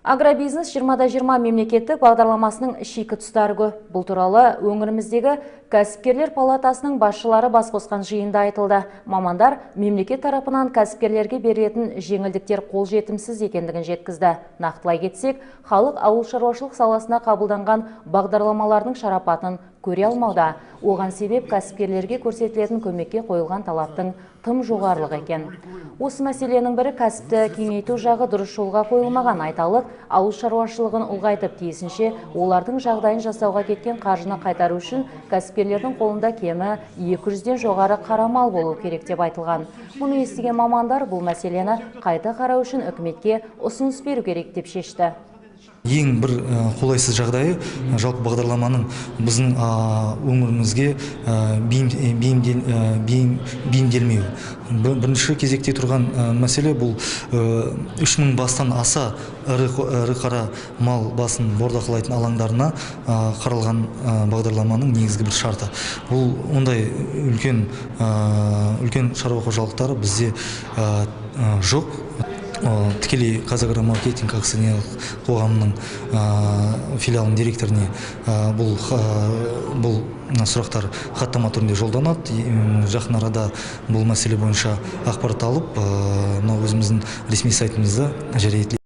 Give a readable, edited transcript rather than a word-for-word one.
Агробизнес 20-20 мемлекеттік бағдарламасының шикі тұстары көп. Бұл туралы өңіріміздегі кәсіпкерлер палатасының басшылары бас қосқан жиында айтылды. Мамандар мемлекет тарапынан кәсіпкерлерге беретін жеңілдіктер қолжетімсіз екендігін жеткізді. Нақтылай кетсек, халық ауыл шаруашылық саласына қабылданған бағдарламалардың шарапатын көре алмауда. Оған себеп кәсіпкерлерге көрсетілетін көмекке қойылған талаптың тым жоғарылығы екен. Осы мәселенің бірі кәсіпті кеңейту жағы дұрыс жолға қойылмаған. Айталық, ауыл шаруашылығын ұлғайтып, тиісінше олардың жағдайын жасауға кеткен қаржыны қайтару үшін кәсіпкерлердің қолында кемі 200-ден жоғары қара мал болу керек деп айтылған. Мұны естіген мамандар бұл мәселені қайта қарау үшін үкіметке ұсыныс беру керек деп шешті. Ең бір қолайсыз жағдайы жалпы бағдарламаның біздің өңірімізге бейімделмеуі. Бірінші кезекте тұрған мәселе бұл 3000 бастан аса ірі қара мал басын бордақылайтын алаңдарына қаралған бағдарламаның негізгі бір шарты. Бұл ондай үлкен шаруа қожалықтары бізде жоқ. Тікелей «Қазагромаркетинг» акционерлік қоғамының филиалының директоріне бұл сұрақтар хаттама түрінде жолданады. Жақын арада бұл мәселе бойынша ақпарат алып, мынау өзіміздің ресми сайтымызда жария етіледі.